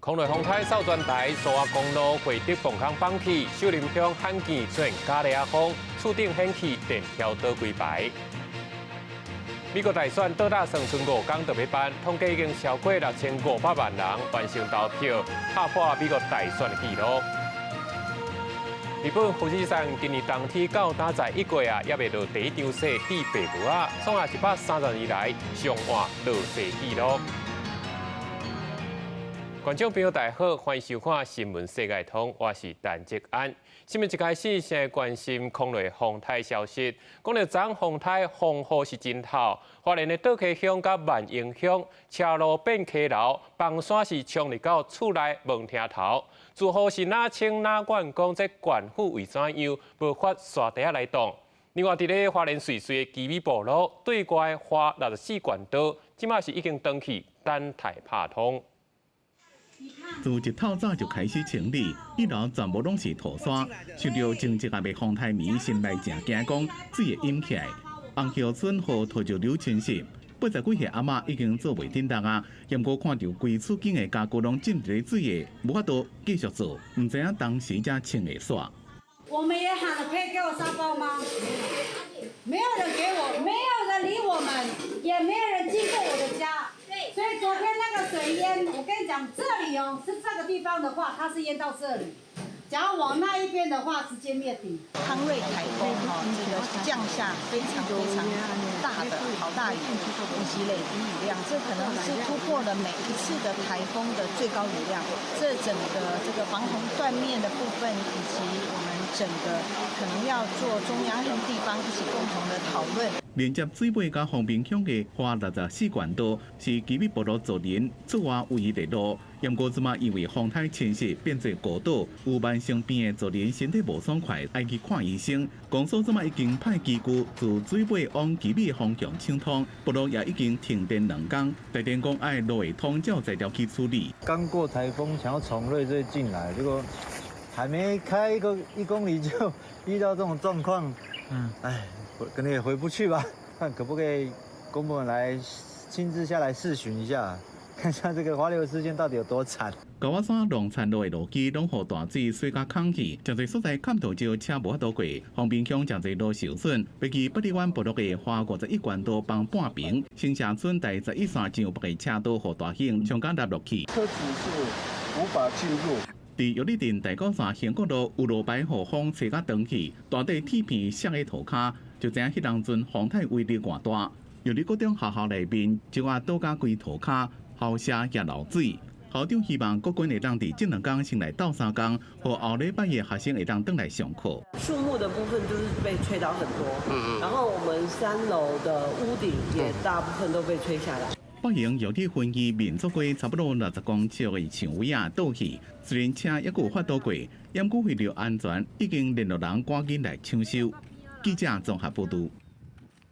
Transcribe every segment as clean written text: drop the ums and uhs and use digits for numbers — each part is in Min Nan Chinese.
空雷風颱掃全台，蘇花公路惠德磅空崩去，秀林鄉罕見出現咖喱仔風，厝頂掀起電柱倒規排。美國大選倒打算賰五工就欲辦，統計已經超過6500萬人完成投票，打破美國大選的紀錄。日本富士山今年冬天到今在一月啊，猶未落第一場雪，變白霧仔，創下130年來上晚落雪紀錄。觀眾朋友大家好，歡迎收看《新聞世界通》，我是陳哲安。新聞一開始先關心空雷風颱消息，講著昨昏風颱風雨是真透，花蓮的桌溪鄉佮萬榮鄉車路變溪流，崩山是衝入到厝內門廳頭。住戶是哪清哪管講這縣府為怎樣無發沙袋仔來擋。另外，佇咧花蓮瑞穗的基米部落對外花64縣道，這馬是已經斷去，等待拍通。自一透早就開始清理，一樓全部攏是土沙，受著前一暗的風颱暝，心內誠驚講水會淹起來。紅橋村予土石流侵襲，80幾歲阿嬤已經做袂振動啊，毋過看著規厝間的家具攏浸佇咧水下，無法度繼續做，毋知影當時才清會煞。我們也喊了，可以給我沙包嗎？沒有人給我，沒有人理我們，也沒有人經過我的家。所以昨天那個水淹，我跟你講，這裡哦，是這個地方的話，它是淹到這裡；假如往那一邊的話，直接滅頂。康瑞颱風哈，這個降下非常非常大的好大雨，以及累積雨量，這可能是突破了每一次的颱風的最高雨量。這整個這個防洪斷面的部分，以及我們整個可能要做中央和地方一起共同的討論。連接水尾佮豐濱鄉的花64縣道是基米部落族人出外唯一的路，毋過這馬因為風颱侵襲變做孤島，有慢性病的族人身體無爽快，愛去看醫生。公所這馬已經派機具自水尾往基米方向搶通，部落也已經停電2工，台電講愛路會通才有才調去處理。剛過颱風，想要從瑞穗進來，結果還沒開一個1公里就遇到這種狀況，唉。可能也回不去吧，看可不可以公部門來親自下來視巡一下，看一下這個花64線到底有多慘。高仔山龍田路的路基攏予大水洗甲空去，誠濟所在坎土石車無法度過，豐濱鄉誠濟路受損，欲去八里灣部落的花51縣道崩半平，新社村第11線上北的車道予大興衝甲落落去，車子是無法進入。佇玉里鎮大鼓山興國路有路牌予風吹甲斷去，大塊鐵片摔佇塗跤，就知影彼當陣風颱威力偌大。玉里國中學校內面就啊倒甲規塗跤，校舍也漏水。校長希望國軍會當佇這2工先來鬥相共，予後禮拜的學生會當轉來上課。樹木的部分就是被吹倒很多，然後我們3樓的屋頂也大部分都被吹下來。北榮玉里分園民族街差不多60公尺的牆圍仔倒去，雖然車猶閣有法度過，毋過為著安全，已經聯絡人趕緊來搶修。記者綜合報導。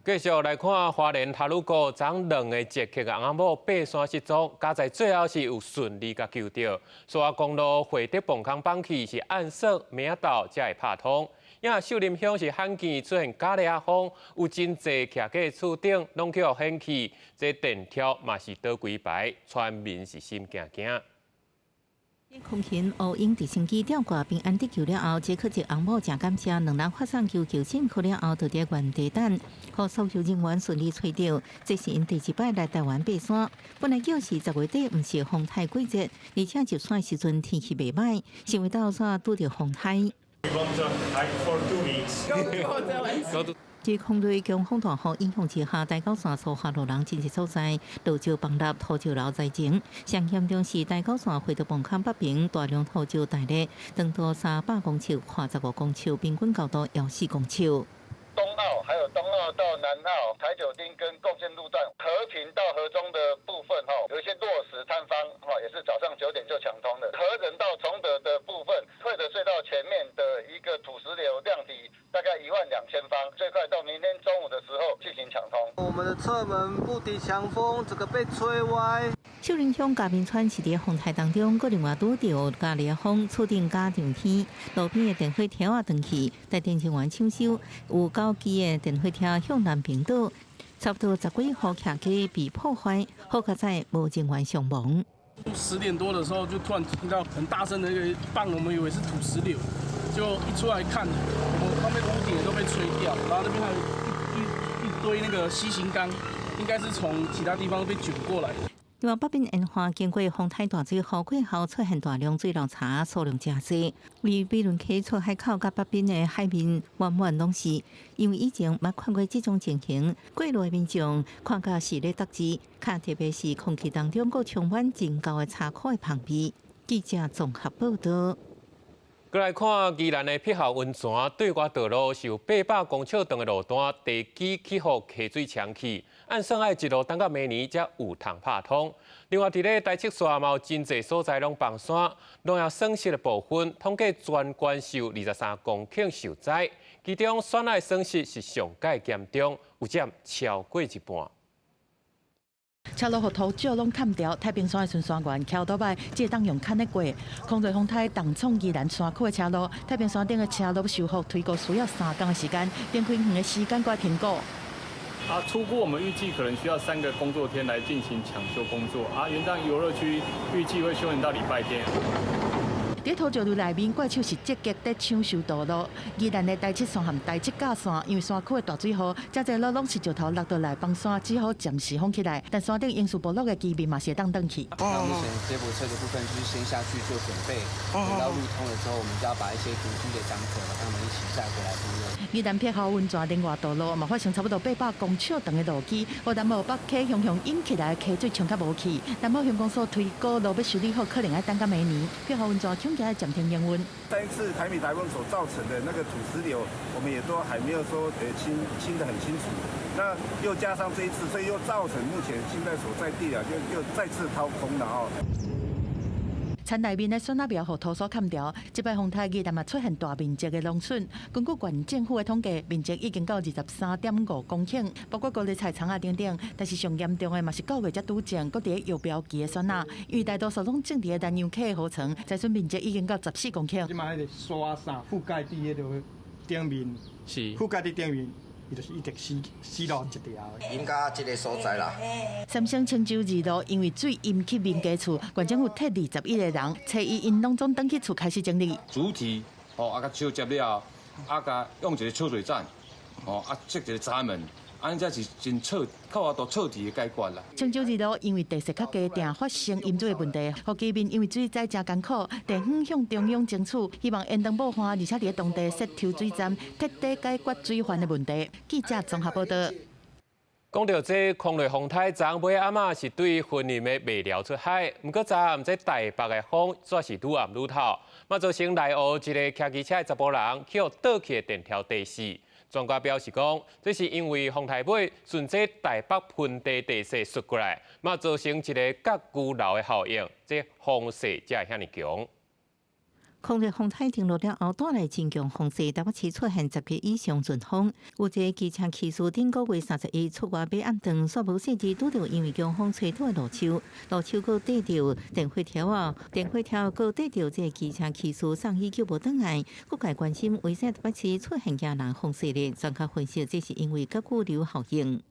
繼續來看花蓮太魯閣，昨兩个捷克的翁仔某爬山失蹤，佳哉最後是有順利共救著。蘇花公路惠德磅空崩去是按算明仔晝才會拍通。也秀林鄉是罕見出現咖喱仔風，有真濟徛家厝頂攏予掀去，這電柱嘛是倒規排，村民是心驚驚。空勤烏鷹直升機吊掛平安得救了後，捷克籍翁某誠感謝兩人發送求救信號了後，就佇原地等，予搜救人員順利揣著。這是𪜶第二擺來台灣爬山，本來計是10月底，毋是風颱季節，而且入山時陣天氣袂䆀，想袂到煞拄著風颱。 We want to hike for 2 weeks. 佇空瑞強風大雨影響之下，大甲山蘇花路人真濟所在，落石崩塌、土石流災情。上嚴重是大甲線惠德磅空北爿大量土石大瀝，長度300公尺，寬15公尺，平均高度猶4公尺。東澳還有東澳到南澳、台九丁跟貢獻路段、和平到和中的部分，哈，有一些落石坍方，哈，也是早上9點就搶通了。和仁到崇德的部分，惠德隧道前面的一個土石流量體大概1萬2千方，最快到明天中午的時候進行搶通。我們的側門不敵強風，這個被吹歪。秀林鄉嘉明村是佇風颱當中，閣另外拄著咖喱風，厝頂加上天，路邊的電火柱仔斷去，台電人員搶修，有九支的電火柱向南爿倒，差不多十幾戶徛家被破壞，好佳哉無人員傷亡。10點多的時候，就突然聽到很大聲的一個棒，我們以為是土石流，就一出來看，我們旁邊屋頂也都被吹掉，然後那邊還有一堆那個 C 型鋼，應該是從其他地方被捲過來。另外，北邊沿海經過風颱大水雨過後，出現大量水流柴數量誠濟，為美崙溪出海口佮北邊的海面滿滿攏是。因為以前捌看過這種情形，過路的民眾看甲是咧得志，較特別是空氣當中閣充滿真厚的柴箍的芳味。記者綜合報道。閣來看宜蘭的碧後溫泉對外道路是有800公尺長的路段，地基去予溪水沖去，按算愛一路等到明年才有通拍通。另外，佇咧台七線嘛有真濟所在攏崩山，農業損失的部分統計全縣受23公頃受災，其中蒜仔損失是上蓋嚴重，有佔超過一半。車路予土石攏崁掉，太平山的巡山員騎歐多擺，才會當用牽的過。空瑞風颱重創宜蘭山區的車路，太平山頂的車路修復推估需要3工的時間，頂開遠的時間過評估。啊，初估我們預計可能需要3個工作天來進行搶修工作。啊，元樟遊樂區預計會休營到禮拜天。佇土石流內面，怪手是積極佇搶修道路。宜蘭的台七線和台七甲線，因為山區的大水雨，遮濟路攏是石頭落落來崩山，只好暫時封起來。但山頂英士部落的居民嘛是會當轉去。那目前接駁車的部分就是先下去做準備，等到路通了之後，我們就要把一些獨居的長者，他們一起載回來部落。宜蘭碧後溫泉另外道路嘛發生差不多800公尺長的路基，予南澳北溪雄雄湧起來，溪水沖較無去。南澳鄉公所推估路欲修理好，可能愛等到明年。碧後溫泉恐驚暫停營運。上一次台米颱風所造成的那個土石流，我們也都還沒有說清清得很清楚。那又加上這一次，所以又造成目前現在所在地啊，又再次掏空了哦。田內面的筍仔苗予土沙崁掉，這擺風颱宜蘭嘛出現大面積的農損。根據縣政府的統計，面積已經到23.5公頃，包括高麗菜、蔥仔等等。但是上嚴重的嘛是9月才拄種，閣佇咧幼苗期的蒜仔，因為大多數攏種佇咧南洋溪河床，災損面積已經到14公頃。這擺彼個沙啥覆蓋佇彼个頂面，是覆蓋佇頂面。伊就是一直死死路一條。應該這個所在啦。三星青洲二路因為水淹去民家厝，縣政府撤21個人，初一𪜶攏總轉去厝開始整理。主體吼啊，共抽接了後，啊共用一個抽水站，吼啊設一個閘門。按呢才是真徹，較有法度徹底的解決啦。青洲二路因為地勢較低，定發生淹水的問題，予居民因為水災誠艱苦，地方向中央爭取，希望延長武漢，而且佇當地設抽水站，徹底解決水患的問題。記者綜合報道。講到這空雷風颱，昨尾暗仔是對雲林的麥寮出海，毋過昨暗這台北的風煞是愈暗愈透，嘛造成內湖一个騎機車的查埔人去予倒去的電柱地死。專家表示講，這是因為風颱尾順這台北盆地地勢竄過來，嘛造成一个角龜流的效應，這風勢才會遐爾強。空瑞風颱登陸了後，帶來真強風勢，台北市出現10級以上陣風。有一个機車騎士頂個月31出外買暗頓，煞無細緻拄著因為強風吹倒的路樹，路樹閣綴著電火柱仔，電火柱閣綴著這个機車騎士送醫救無轉來。各界關心為啥台北市出現驚人風勢咧？專家分析，這是因為角龜流效應。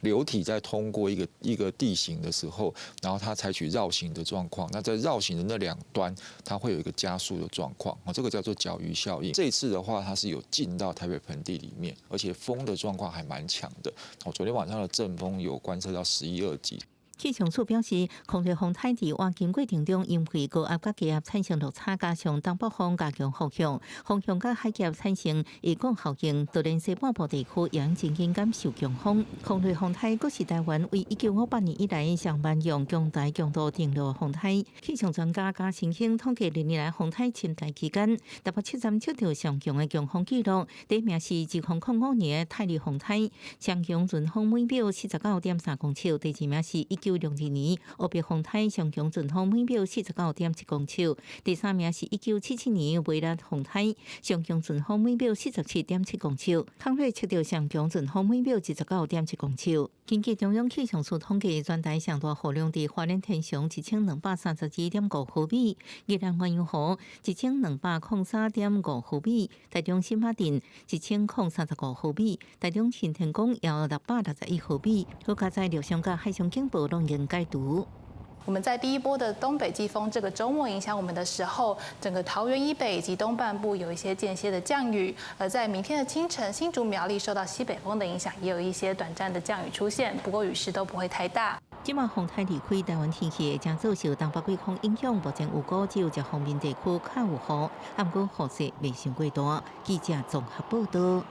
流體在通過一個地形的時候，然後它採取繞行的狀況，那在繞行的那兩端，它會有一個加速的狀況，哦，這個叫做絞魚效應。這次的話，它是有進到台北盆地裡面，而且風的狀況還蠻強的。哦，昨天晚上的陣風有觀測到11、2級。氣象署表示，空瑞風颱佇挖金過程中，因為高壓佮低壓產生落差，加上東北風加強風向，風向佮海峽產生移降效應，就連西半部地區也曾經感受強風。空瑞風颱閣是台灣為1958年以來上萬用強台強度登陸風颱。氣象專家加新興統計歷年來風颱侵台期間，台北七站測著上強的強風紀錄，第一名是2005年的泰利風颱，上強陣風每秒49.3公尺；第二名是1962年烏白風颱上強陣風每秒49.7公尺，第三名是1977年維拉風颱上強陣風每秒47.7公尺，康瑞測著上強陣風每秒79.7公尺。根據中央氣象署統計，全台上大雨量佇花蓮天祥1232.5毫米，宜蘭鸳鸯湖1203.5毫米，台中新馬鎮1035毫米，台中新天宮也有661毫米。好佳哉陸上佮海上警報攏已經解除。我們在第一波的東北季風這個週末影響我們的時候，整個桃園以北以及東半部有一些間歇的降雨。而在明天的清晨，新竹苗栗受到西北風的影響，也有一些短暫的降雨出現，不過雨勢都不會太大。這馬風颱離開台灣天氣，將造成東北季風影響，目前預估只有這方面地區較有雨，毋過雨勢袂傷過大。記者綜合報道。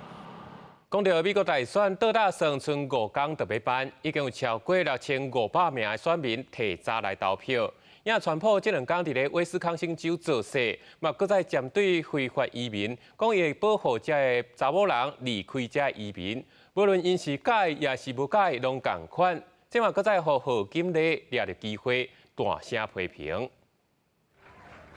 講到美國大選，倒打算賰5工就欲辦，已經有超過6500名的選民提早來投票。也川普這兩工佇咧威斯康星州造勢，嘛閣再針對非法移民，講伊會保護這个查某人離開這移民，無論𪜶是佮意抑是無佮意，攏仝款。這嘛閣再予賀錦麗掠著機會大聲批評。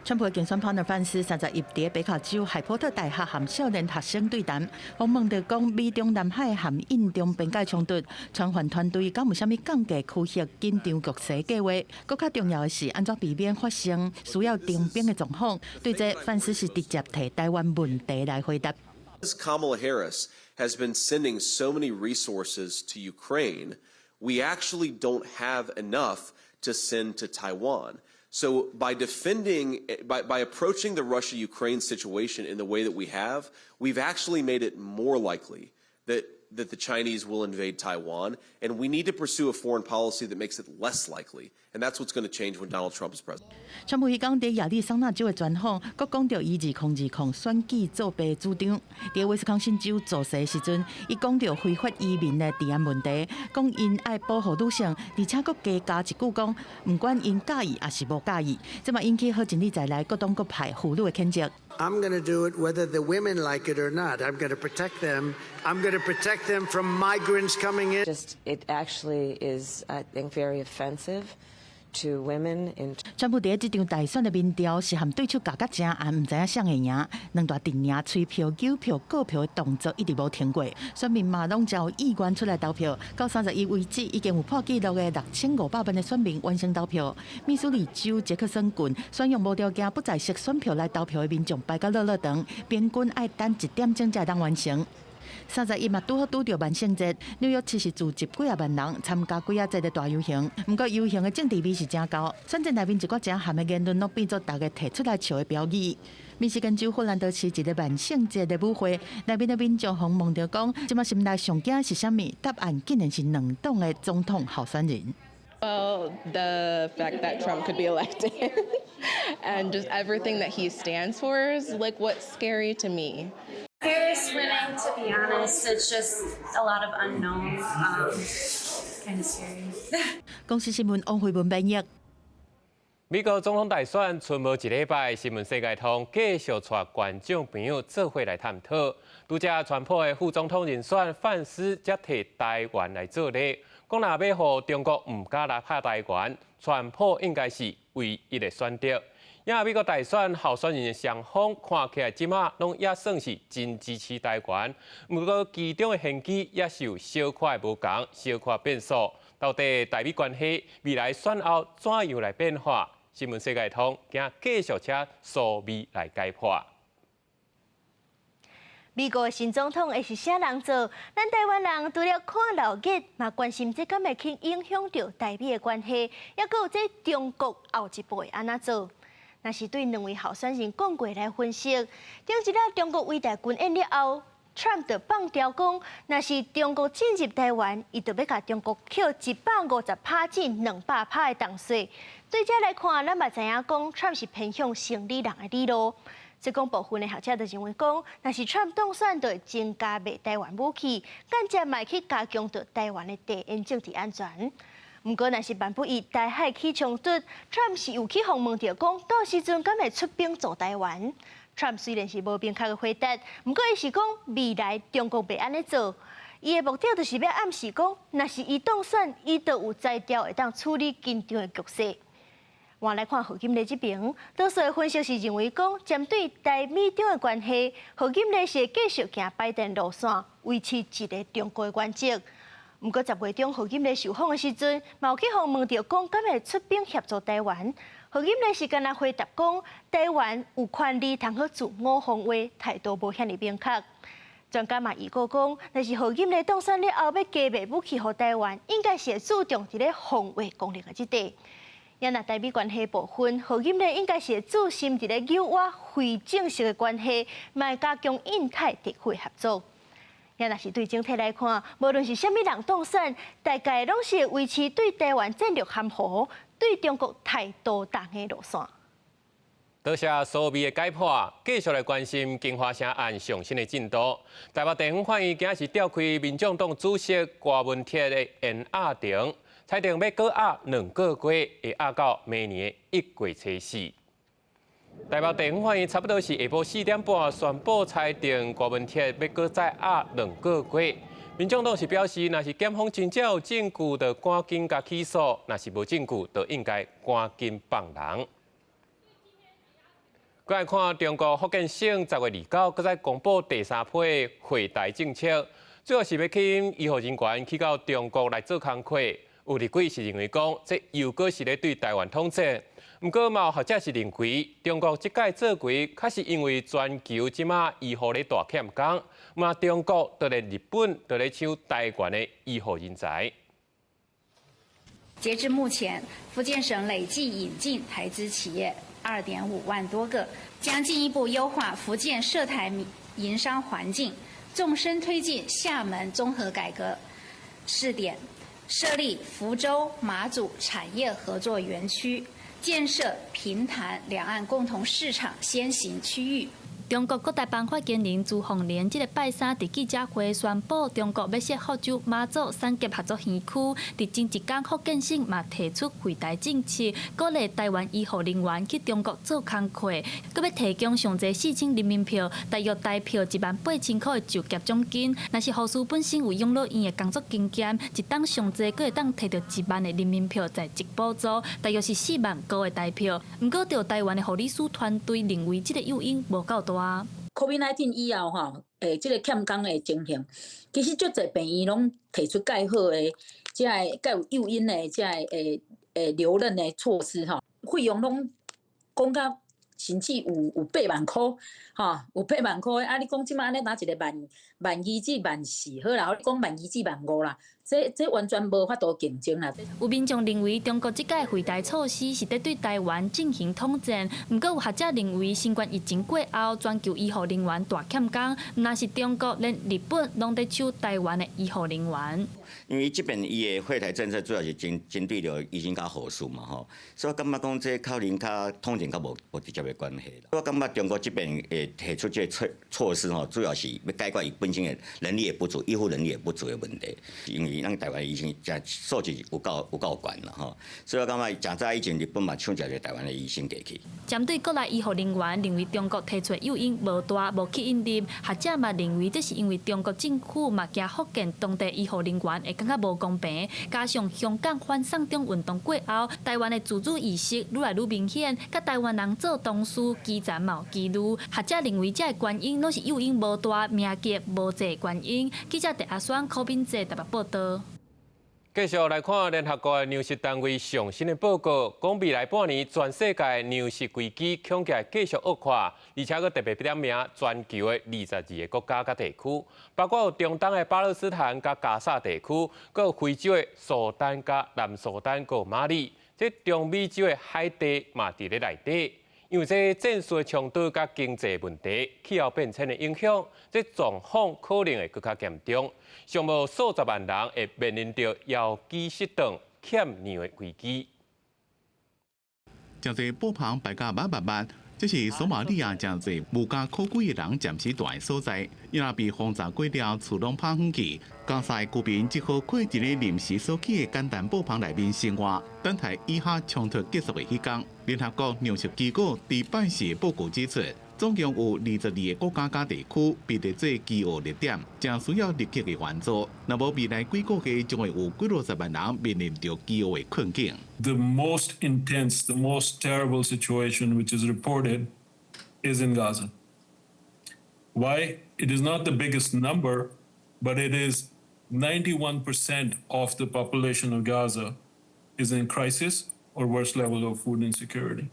川普競選 partner 范斯31佇北卡州海波特大學和少年學生對談，訪問著講美中南海和印中邊界衝突，川范團隊敢有啥物降低區域緊張局勢計劃？閣較重要的是，按怎避免發生需要徵兵的狀況？對這范斯是直接提台灣問題來回答。 Kamala Harris has been sending so many resources to Ukraine, we actually don't have enough to send to Taiwan. So by approaching the Russia-Ukraine situation in the way that we have, we've actually made it more likely that the Chinese will invade Taiwan, and we need to pursue a foreign policy that makes it less likely. And that's what's going to change when Donald Trump is president. 川普彼工佇亞利桑那州的專訪，閣講著伊2020選舉作弊主張。佇威斯康辛州造勢時陣，伊講著非法移民的治安問題，講𪜶愛保護女性，而且閣加加一句講，毋管𪜶佮意抑是無佮意，這嘛引起賀錦麗在內各黨各派婦女的譴責。 I'm going to do it whether the women like it or not. I'm going to protect them. I'm going to protect them from migrants coming in. Just it actually is, I think, very offensive to women in 川普佇這場大選的民調是和對手咬甲誠絚，毋知影誰會贏。兩大陣營催票、糾票、告票的動作一直無停過，選民嘛攏真有意願出來投票。到31為止，已經有破紀錄的6500萬的選民完成投票。密蘇里州傑克森郡選用無條件不在色選票來投票的民眾排甲落落長，平均愛等一點鐘才會當完成。31嘛拄好拄著萬聖節，紐約市是聚集幾仔萬人參加鬼仔節的大遊行。毋過遊行的政治味是誠厚，選戰內面一寡誠譀的言論，攏變做逐家提出來笑的標語。密西根州霍蘭德市一个萬聖節的舞會，內面的民眾予問著講，這馬心內上驚是啥物？答案竟然是兩黨的總統候選人。 Well, the fact that Trump could be elected and just everything that he stands for is like what's scary to me. Harris winning, to be honest, it's just a lot of unknowns. Kind of scary. 公視新聞王慧文編譯。美國總統大選賰無一禮拜，新聞世界通繼續帶觀眾朋友做伙來探討。拄才川普的副總統人選范斯才提台灣來做例，講若欲予中國毋敢來拍台灣，川普應該是唯一的選擇。也美國大選候選人的雙方看起來這馬攏也算是真支持台灣，毋過其中的玄機也是有小可的無仝，小可變數。到底台美關係未來選後怎樣來變化？新聞世界通今繼續請蘇美來解破。美國新總統會是啥人做？咱台灣人除了看鬧熱，嘛關心這敢會去影響著台美的關係，抑閣有這中國後一步會按怎做？若是對兩位候選人講過來分析，頂一下中國圍台軍演了後，Trump 就放調講，若是中國進入台灣，伊就欲共中國扣150趴至200趴的重稅。對這來看，咱嘛知影講，Trump 是偏向生理人的理路。這講部分的學者就認為講，若是 Trump 當選，就會增加賣台灣武器，間接嘛會去加強著台灣的地緣政治安全。毋過，若是萬不一台海起衝突，Trump 是有去予問著講，到時陣敢會出兵助台灣？Trump 雖然是無明確的回答，毋過伊是講未來中國袂按呢做，伊的目的就是欲暗示講，若是伊當選，伊就有才調會當處理緊張的局勢。換來看賀錦麗這邊，多數的分析是認為講，針對台美中的關係，賀錦麗是會繼續行拜登路線，維持一个中國的原則。毋過10月中賀錦麗受訪的時陣，嘛有去予問著講，敢會出兵協助台灣？賀錦麗是干焦回答講，台灣有權利通好自我防衛，態度無遐爾明確。專家嘛預估講，若是賀錦麗當選了後，欲加賣武器予台灣，應該是會注重佇咧防衛功能的這塊。也若台美關係部分，賀錦麗應該是會注心佇咧紐約非正式的關係，嘛會加強印太地區合作。也若是對整體來看，無論是啥物人當選，大概攏是維持對台灣戰略含糊、對中國態度重的路線。多謝蘇美的解剖，繼續來關心金華城案上新的進度。台北地方法院今日是調開民眾黨主席柯文哲的延押庭，裁定欲閣押兩個月，會押到明年1月初四。台北地方法院差不多是下晡4點半宣布裁定柯文哲欲閣再押兩個月。民眾黨是表示，若是檢方真正有證據，就趕緊共起訴；若是無證據，就應該趕緊放人。閣來看中國福建省10月29，閣再公布第三批惠台政策，主要是欲吸引醫護人員去到中國來做工課。有立委是認為講，這又閣是咧對台灣統戰。毋過嘛有學者是認為，中國這擺做規確是因為全球這馬醫護咧大欠工，嘛中國就連日本都咧搶台灣的醫護人才。截至目前，福建省累計引進台資企業2.5萬多個，將進一步優化福建涉台營商環境，縱深推進廈門綜合改革試點，設立福州馬祖產業合作園區，建設平潭兩岸共同市場先行區域。中國國台辦發言人朱鳳蓮這个拜三佇記者會宣布，中國欲設福州馬祖產業合作園區。佇前一工，福建省嘛提出惠台政策，鼓勵台灣醫護人員去中國做工課，閣欲提供上濟4000人民幣，大約台幣18,000箍的就業獎金。若是護士本身有養老院的工作經驗，一冬上濟閣會當提著1萬的人民幣在職補助，大約是4萬五的台幣。毋過，著台灣的護理師團隊認為，這个誘因無夠大。 COVID-19 以後吼，這个欠工的情形，其實足濟病院攏提出蓋好的，這个蓋有誘因的，這个留任的措施吼，費用攏講甲甚至有8萬箍，吼，有八萬箍的。啊，你講這馬按呢若一个萬萬二至萬四，好啦，你講萬二至萬五啦，這完全無法度競爭啦。有民眾認為中國這擺惠台措施是佇對台灣進行統戰，毋過有學者認為新冠疫情過後，全球醫護人員大欠工，毋但是中國，連日本攏佇搶台灣的醫護人員。因為這邊伊的惠台政策主要是針對著醫生佮護士嘛吼，所以我感覺講這可能較統戰較無直接的關係啦。我感覺中國這邊會提出這個措施吼，主要是欲解決伊本身的人力也不足、醫護人力也不足的問題，因為咱台灣醫生誠素質有夠懸啦吼，所以我感覺誠早以前日本嘛搶誠濟台灣的醫生過去。針對國內醫護人員認為中國提出的誘因無大無吸引力，學者嘛認為這是因為中國政府嘛驚福建當地醫護人員會感覺無公平，加上香港反送中運動過後，台灣的自主意識愈來愈明顯，佮台灣人做同事基層嘛有疑慮。學者認為這个原因攏是誘因無大、名額無濟原因。記者鄭阿雙、柯敏哲台北報導。繼續來看聯合國的糧食單位上新的報告，講未來半年全世界糧食危機恐驚繼續惡化，而且閣特別點名全球的22个國家佮地區，包括有中東的巴勒斯坦佮加薩地區，閣有非洲的蘇丹佮南蘇丹閣馬里，這中美洲的海地嘛佇咧內底。因為這戰事的衝突佮經濟問題、氣候變遷的影響，這狀況可能會閣較嚴重。上無數十萬人會面臨著枵飢失頓、欠糧的危機。誠濟布棚擺甲密密麻，這是索馬利亞誠濟無家可歸的人暫時蹛的所在。𪜶若被轟炸過了，厝攏拍遠去。加薩居民只好困佇咧臨時所起的簡單布棚內面生活，等待以哈衝突結束的彼工。聯合國糧食機構佇拜四報告指出，總共有22个國家佮地區被列做飢餓熱點，誠需要立刻的援助。若無未來幾個月，將會有幾落十萬人面臨著飢餓的困境。 The most intense, the most terrible situation which is reported is in Gaza. Why? It is not the biggest number, but it is 91% of the population of Gaza is in crisis or worse level of food insecurity.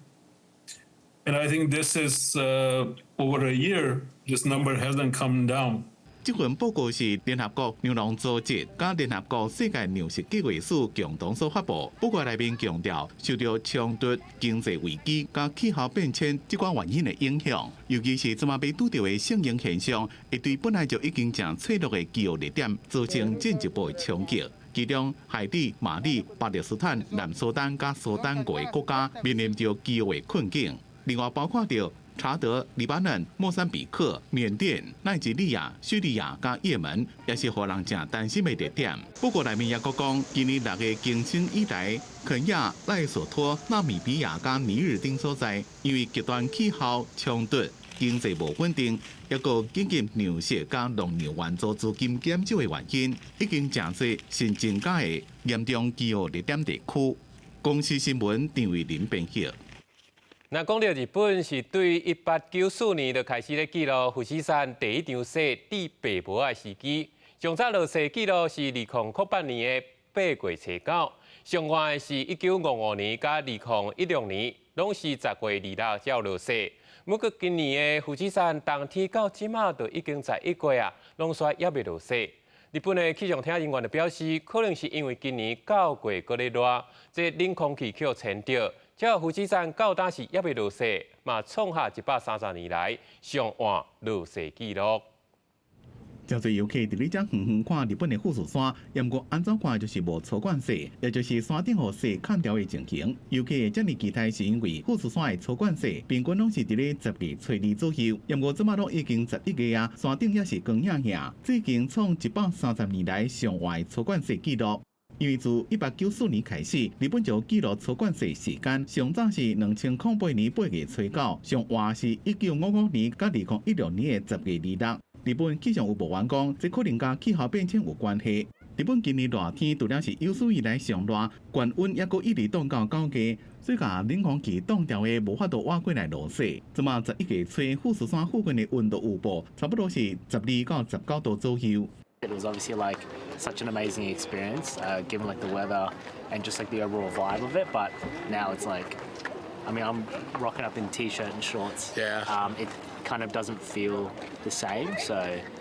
And I think this is over a year, this number hasn't come down. 這份報告是聯合國糧農組織佮聯合國世界糧食計劃署共同所發布。報告內面強調，受著衝突、經濟危機佮氣候變遷這寡原因的影響，尤其是這馬欲拄著的聖嬰現象，會對本來就已經誠脆弱的飢餓熱點造成進一步的衝擊。其中，海地、馬里、巴勒斯坦、南蘇丹佮蘇丹五个國家面臨著飢餓的困境。另外，包括著查德、黎巴嫩、莫桑比克、緬甸、奈及利亞、敘利亞佮也門，也是予人誠擔心的熱點。不過內面也閣講，今年6月更新以來，肯亞、賴索托、納米比亞佮尼日等所在，因為極端氣候衝突、經濟無穩定，抑閣緊急糧食佮農業援助資金減少的原因，已經誠濟新增加的嚴重飢餓熱點地區。公視新聞張慧琳編譯。那講著日本是對1894年就開始咧記錄富士山第一場雪佇白帽仔的時機。上早落雪記錄是2008年的8月初9，上晚的是1955年佮2016年，攏是10月26才有落雪。不過今年的富士山冬天到這馬就已經11月啊，攏煞猶未落雪。日本的氣象廳人員就表示，可能是因為今年9月閣咧熱，這冷空氣去予牽著。這富士山到今時猶未落雪，嘛創下130年來上晚落雪紀錄。誠濟遊客佇咧遮遠遠看日本的富士山，毋過按怎看就是無初冠雪，也就是山頂予雪崁牢的情形。遊客會遮爾期待，是因為富士山的初冠雪平均攏是佇咧10月初2左右，毋過這馬攏已經11月啊，山頂猶是光影影，這已經創130年來上晚的初冠雪紀錄。因為自1894年開始，日本就記錄初冠雪時間，上早是2008年8月初9，上晚是1955年佮2016年的10月26。日本氣象預報員講，這可能佮氣候變遷有關係。日本今年熱天除了是有史以來上熱，懸溫抑閣一直凍到9月，所以共冷空氣凍牢的無法度倚過來落雪。這馬11月初，富士山附近的溫度預報差不多是12到19度左右。 It was obviously like such an amazing experience, given like the weather and just like the overall vibe of it. But now it's like, I mean, I'm rocking up in t-shirt and shorts. It kind of doesn't feel the same. So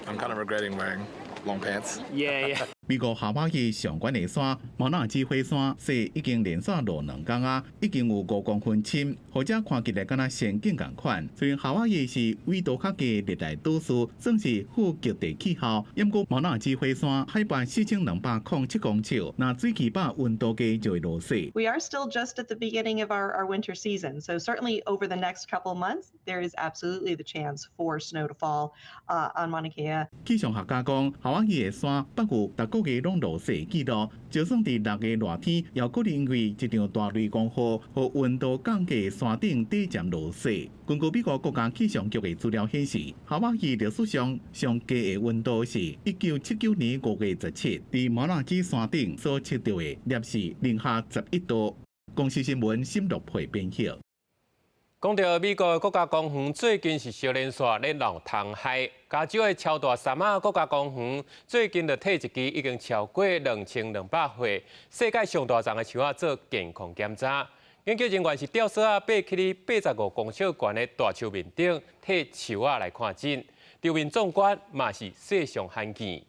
I'm kind of regretting wearing long pants. Yeah. 美國夏威夷上懸的山毛納基火山，雪已經連續落2工啊，已經有5公分深，予遮看起來敢若仙境仝款。雖然夏威夷是緯度較低熱帶島嶼，算是副極地氣候，毋過毛納基火山海拔4207公尺，若水氣飽溫度低就會落雪。 We are still just at the beginning of our winter season, so certainly over the next couple months, there is absolutely the chance for snow to fall on Mauna Kea. 氣象學家講，夏威夷的山北有逐個月攏落雪記錄，就算佇6月熱天，也可能因為一場大雷公雨，予溫度降低，山頂短暫落雪。根據美國國家氣象局的資料顯示，夏威夷歷史上上低的溫度是1979年5月17，佇毛納基山頂所測著的攝氏零下11度。公視新聞沈樂佩編譯。講著美國國家公園最近是相連紲咧鬧蟲害，加州的超大杉仔國家公園最近就提一支已經超過2200歲、世界上大叢的樹仔做健康檢查。研究人員是吊索仔爬起咧85公尺懸的大樹面頂，替樹仔來看診，場面壯觀嘛是世上罕見。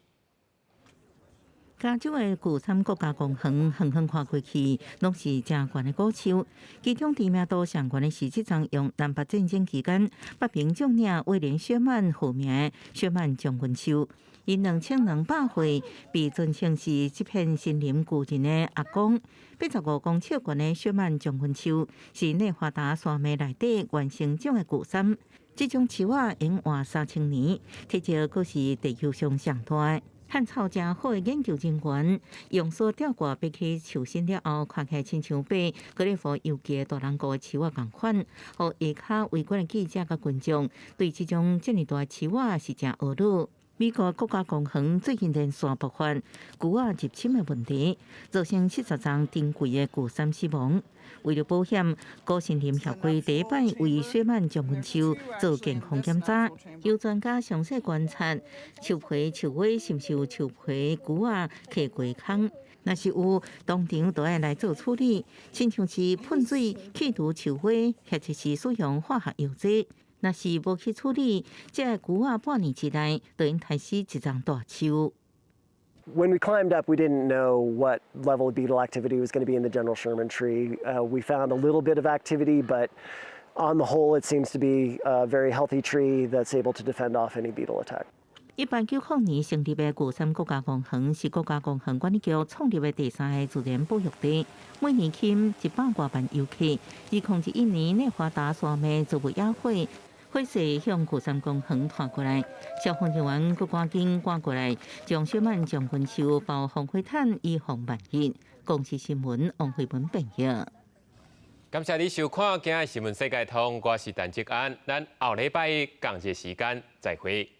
加州的舊杉國家公園，遠遠看過去，攏是誠懸的古樹。其中知名度上懸的是這叢用南北戰爭期間北平將領威廉雪曼號名的雪曼將軍樹。𪜶2200歲，被尊稱是這片森林巨人的阿公。85公尺懸的雪曼將軍樹是內華達山脈內底原生種的舊杉。這種樹仔會活3000年，體積閣是地球上上大。漢草誠好的研究人員用索吊掛爬去樹身了後，看起來親像爬格列佛遊記大人國的樹仔仝款，予下跤圍觀的記者佮群眾對這種遮爾大的樹仔是誠懊惱。美國國家公園最近連續爆發龜仔入侵的問題，造成70叢珍貴的舊杉死亡。為了保險，古森林協會第一擺為雪曼將軍樹做健康檢查，由專家詳細觀察樹皮、樹尾是毋是有樹皮龜仔徛過空。若是有，當場就愛來做處理，親像是噴水去除樹灰，或者是使用化學藥劑。若是無去處理，這個龜仔半年之內就會刣死一叢大樹。 When we climbed up, we didn't know what level of beetle activity was going to be in the General Sherman tree. We found a little bit of activity, but on the whole, it seems to be a very healthy tree that's able to defend off any beetle attack. 1890年成立的龜山國家公園是國家公園管理局創立的第三个自然保育地，每年吸引100外萬遊客。2021年內華達山脈作為野火，火勢向龜山公園拖過來，消防人員閣趕緊趕過來，將雪曼將軍樹包防火毯，以防萬一。公視新聞王慧文編譯。感謝你收看今日新聞世界通，我是陳志安，咱後禮拜仝一時間再會。